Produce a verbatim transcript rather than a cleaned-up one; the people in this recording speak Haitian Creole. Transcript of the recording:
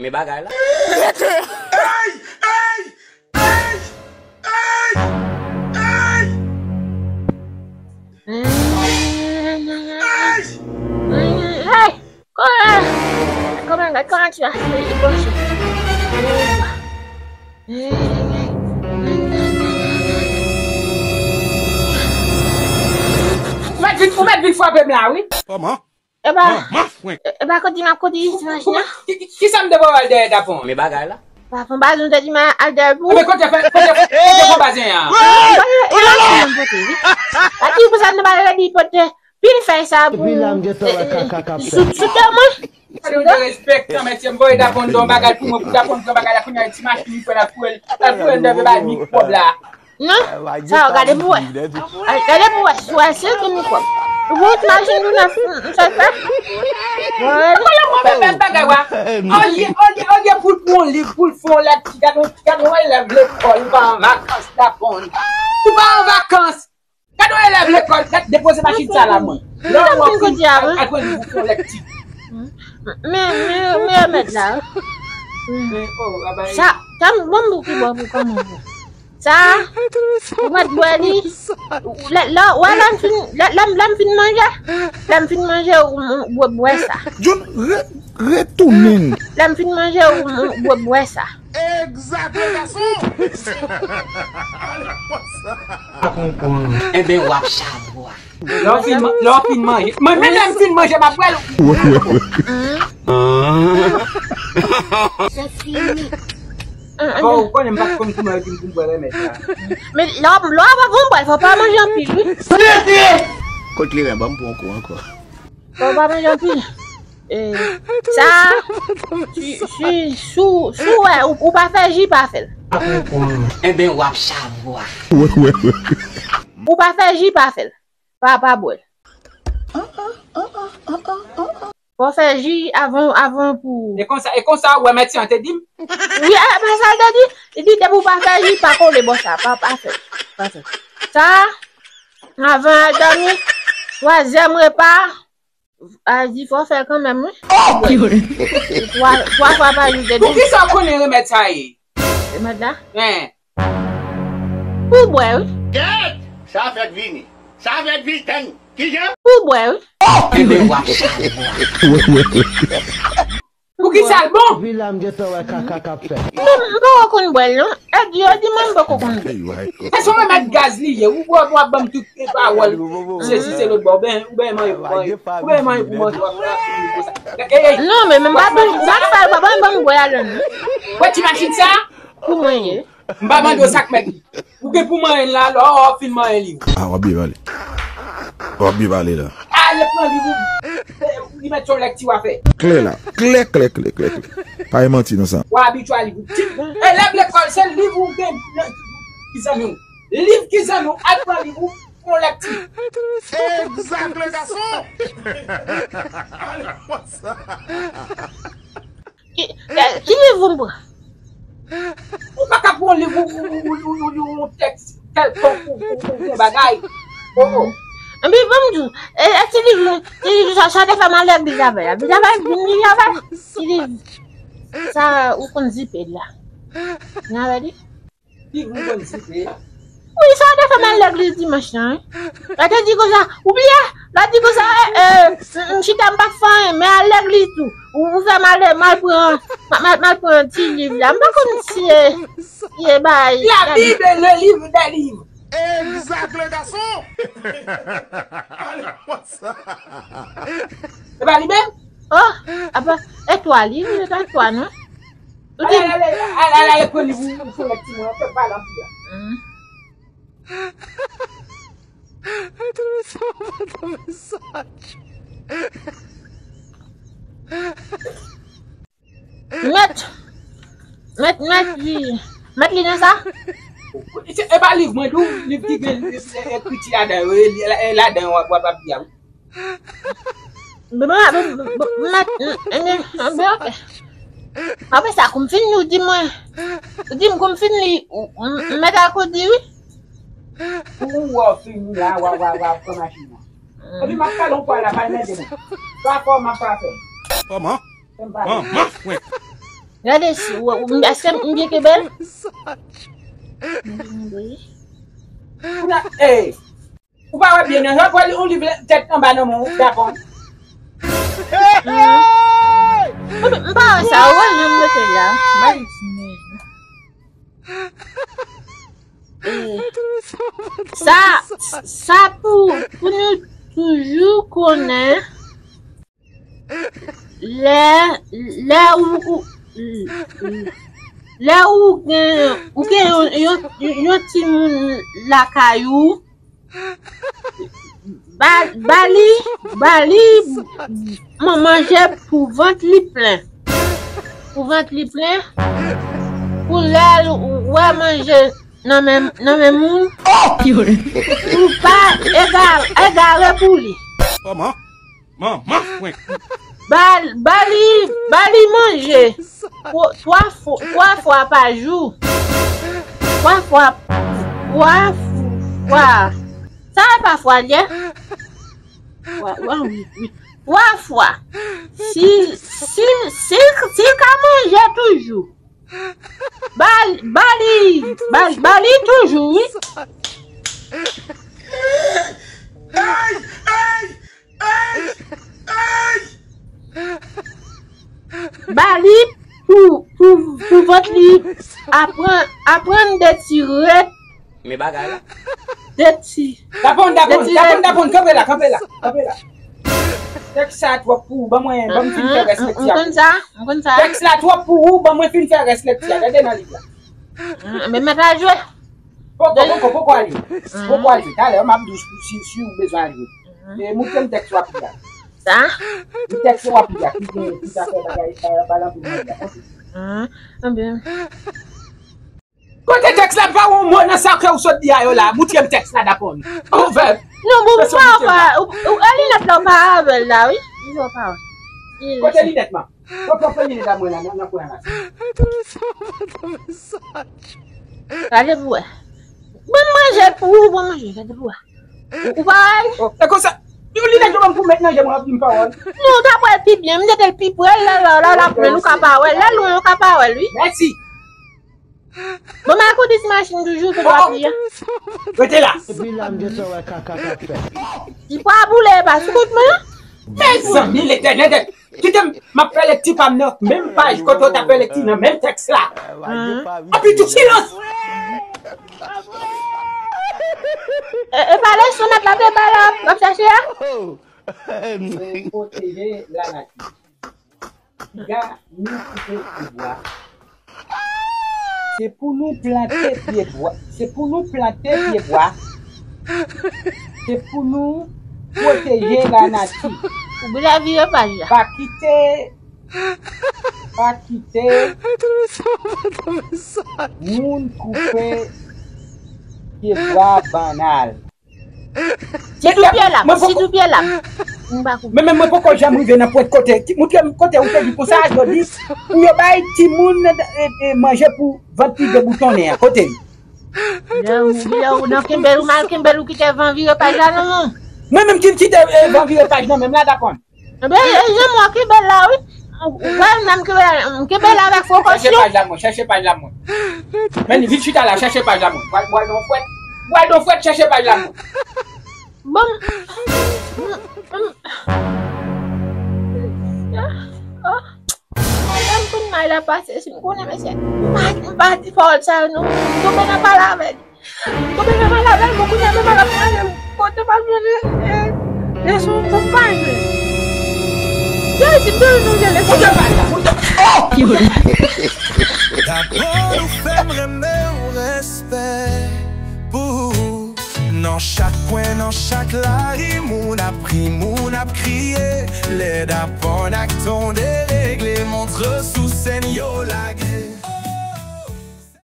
Men bagay la. Ey! Ey! Ey! Ey! Ey! Ey! Ey! Kòman, kòman, kòman ti a fè li panse? Ou mèt vin, ou mèt vin frape m la, wi. Kòman? E ba, Kòman, frenk? E ba, kote m ap kote Dimanch nan? Ki, ki, ki sa m te ba w al dèyè Dapon? Men bagay la. Dapon, ba, nou te di m al dèyè pou. Ebyen, kote fè, kote, kote fè bazen an? Ba, e la, e la, pote, wi. A di pou sa, nou ba, e di pote. Pil fèy sa pou. Epi la, m gentan wè kaka k ap fèt. Sou, sou tè mwen. Gade yon derespektan, mesye, m voye Dapon yon bagay pou mwen, pou Dapon yon bagay la, kounye a ti machin, li pran la foure, la foure, m dwe bay mikwòb la. Non, sa yo gade pou wè. Gade pou wè, si wè, si l gen mikwòb. Ou bon, ti machin, nou nan, m sa fè. Mwen, mwen, mwen, mwen, bagay, wa. Olye, olye, olye, pou l pran yon liv, pou l fè yon lèt, gade, gade yon elèv lekòl, ou pa an vakans, Dapon. Ou pa an vakans. Gade yon elèv lekòl, gad depoze machin sa la, mwen. Lè w ap fin, al, al pran liv ou fè yon lèkti. Men, men, men, remèd la. Sa, sa, bon, bouki, bon, pou kòman pou. Sa, ou mèt bwè li. Lè, lè, wè, lè m fin, lè, lè m, lè m fin manje, lè m fin manje, ou, ou, ou bwè sa. John, re-, retounen. Lè m fin manje, ou, ou, ou bwè sa. Exact, le garçon. Enben, w ap chabwa. Lè w fin, lè w fin manje. Mwen menm lè m fin manje, m ap bwè l. Wi, wi, wi. Sa fini. Bon, ou konnen m pa t konn kouman yo di m pou m bwè remèd la. Men lè w, lè w ap bwè l, fò w pa manje anpil, wi. Kot kleren, ban m pran yon kou ankò. Fò w pa manje anpil. E, sa, si, si, si w, si w wè, ou, ou pa fè ji, pa fè l. Enben, w ap chabwa. Wi, wi, wi. Ou pa fè ji, pa fè l. Pa, pa bwè l. Fò w fè ji avan, avan pou. E konsa, e konsa, ou wè medsen an te di m? Wi, e, men sa l te di, li di, depi w pa fè ji, pa kole bò sa, pa, pa fè, pa fè. Sa, avan al dòmi, twazyèm repa, a di fò fè l kanmenm, wi. Oh! Twa, twa fwa pa jou, te di. Poukisa w konnen remèd sa ye? Remèd la? Hein. Pou bwè, wi. Kèt! Sa fèk vini. Sa fèk vini, tann. Kijan? Pou bwè, wi. Oh! Enben, w ap chabwa. Poukisa l bon? Epi la, m gentan wè kaka k ap fèt. M, m poko konn bwè l, non. E di yo di mwen m poko konn bwè l. Se yon remèd gaz li ye. Ou bwè, w ap ban m tout pawòl. Se si se lòt bò. Ou ben, ou ben manje pou manje. Ou ben manje pou manje. W ap fè konsa. Ey, ey. Non, men, men m pa pou, m pa fè l, pa ban m, ban m bwè a, non. Wè ti machin sa? Pou mwen ye. M pa mande w sa k mèt li. Ou gen pou manyen l la, lè w fin manyen li. Ah, w ap byen pale. W ap byen pale la. Ale pran liv ou. Li mèt se yon lèkti w a fè. Klè la. Klè, klè, klè, klè, klè. Pa gen manti nan sa. W abitye a liv ou. Ti elèv lekòl, se liv ou gen. Ki zanmi w. Liv ki zanmi w. Al pran liv ou. Fè yon lèkti. Exact, le garçon. Ale konsa. Ki, ki, ki liv ou pran? Ou pa ka pran yon liv ou, ou, ou, ou, ou, ou, yon tèks kèlkonk ou, ou, ou, ou yon bagay. Oh, oh. Epi, ban m di w, e, e ti liv, ti liv sa, sa te fè m al legliz avè l. Epi, sa fè vin li avè ti liv sa, ou konn zipe l la. N avè li? Li vin konn sipe. Wi, sa w te fè m al legliz dimanch lan, wi. Lè te di konsa, ou bliye? Lè di konsa, e, e, m, m chita m pa fè anyen, men al legliz tou. Ou, ou fè m ale, m al pran, m, m, m al pran ti liv la. M pa konn si e, si e bay. La Bible, le livre des livres. Exact, le garçon. Se pa li menm? Oh, apa, e twa li, li pa twa, non? Ale, ale, ale, ale, ale, pran liv ou, ou fè lèkti mwen, fè pale anpil la. Mèt, mèt, mèt li, mèt li nan sa? Se, e pa liv mwen, di w, liv ki gen, e, e, ekriti ladan yo, e, e, ladan yo, w ap, w ap, w ap di a, wi. Bon, bon, bon, bon, bon, bon, ok. Apre sa, kou m fin li, ou di mwen, ou di m kou m fin li, ou, m, m mèt al koudi, wi. Ou wè w fin li la, w a, w a, w a pran machin nan. Epi m ap pale yon pwa la, pa mède mwen. Sa fò m ap frape. Kòman? Kòman? Mwen. Gade si, w, w, èske m byen kenbe l? Ou la, ey, ou pa wè byen non, jòl pral yon liv tèt anba nan men w, Dapon. M pa wè sa, ou wè l menm mete la. Bay ti nèg. Eh, sa, sa pou, pou nou toujou konnen lè, lè ou, ou, lè ou gen, ou gen yon, yon, yon timoun lakay ou, ba, ba li, ba li man-, manje pou vant li plen. Pou vant li plen, pou lè l wè manje nan men, nan men moun, pou pa ega-, egare pou li. Kòman? Manman frenk. Ba, ba li, ba li manje. Twa, twa fwa, twa fwa pa jou. Twa fwa, twa fwa. Sa e pa fwa l ye? Twa, wi, wi, wi. Twa fwa. Si, si, si, si l ka manje toujou. Ba, ba li, ba, ba li toujou, wi. Ba li pou, pou, pou vant li aprann, aprann detire. Men bagay la. Deti. Dapon, Dapon, Dapon, Dapon, kanpe la, kanpe la, kanpe la. Tèks sa twòp pou ou, ban mwen, ban m fin fè rès lekti a. M konn sa, m konn sa. Tèks la twòp pou ou, ban mwen fin fè rès lekti a. Gade nan liv la. Men mèt la jwe. Poko, poko, poko ale. Poko ale. Talè, m ap di w si, si w bezwen al jwe. E, moutre m tèks w ap li a. Sa? Di tèks w ap li a, ki gen, ki ta fè bagay, pa, pa nan pou mwen la. Anben. Kote tèks la, pa yon mo nan sa ke w sot di a yo la. Moutre m tèks la, Dapon. Ouvè. Non, bon, ou pa, ou pa, ou, ou, a linèt la, ou pa avè l la, wi. Ou pa wè. Kote linèt, man? Kote w fè linèt a mwen la, nan, nan kwen la? Gade pou wè. Bon, manje pou ou, bon, manje, gade pou wè. Ou, ou pa wè? E konsa, yon linèt yo ban m pou mèt nan je m, w ap di m pawòl. Non, ou ta wè l pi byen, m te di l pi pre, lè, lè, lè, l ap plen, ou ka pa wè. Lè lwen, ou ka pa wè l, wi. Mèsi. Bon, Marco di se machin toujou, se dwa pliyan. Rete la. Epi la, m gentan wè kaka k ap fèt. Li pa boule, pa sou kout men. Mezanmi, Letènèl, kite m, m ap fè lekti pa m nan menm paj kote w t ap fè lekti nan menm tèks la. Anpi tou, silans! E, e pa leson mèt la te bay la, w ap chache a? Pwoteje lanati. Piga nou koupe pye bwa. Se pou nou plante pye bwa. Se pou nou plante pye bwa. Se pou nou pwoteje lanati. Ou byen vire paj la. Pa kite, pa kite moun koupe pye bwa bannal. Ti tou pye la, ti tou pye la. M pa konprann. Men, men mwen poko janm rive nan pwent kote. Ki, moutre m kote ou te di konsa, yo di, pou yo bay timoun, e, e, manje pou vant li deboutonnen an. Kote l? Lè ou, lè ou nan kenbe l, ou mal kenbe l, ou kite van vire paj la, non, non. Mwen menm ki kite, e, van vire paj nan menm la, Dapon. Ebyen, e, e, jan mwen kenbe l la, wi. Ou wè, m menm kenbe, m kenbe l avèk prekosyon. Chèche paj la, mwen. Chèche paj la, mwen. Men, vin chita la, chèche paj la, mwen. Bwal, bwal nan fwèt. Bwal nan fwèt, chèche paj la, mwen. Bon. M konn may la pase, si m konnen, mesye. M pa, m pa di pawòl sa yo, non. M tonbe nan pale avè l. Kote sa pale avè l, bon, kounye a menm al ap mande l kote pral mande, e, e, sou, sou paj li. Jezi, m te vin nou jele. Kote paj la? Kote? Oh! Dapò ou fè m renmen w, respè pou ou. Nan chak kwen, nan chak lari, moun ap ri, moun ap kriye. Lè Dapò ak Ton deregle, montre sou sèn yo lage.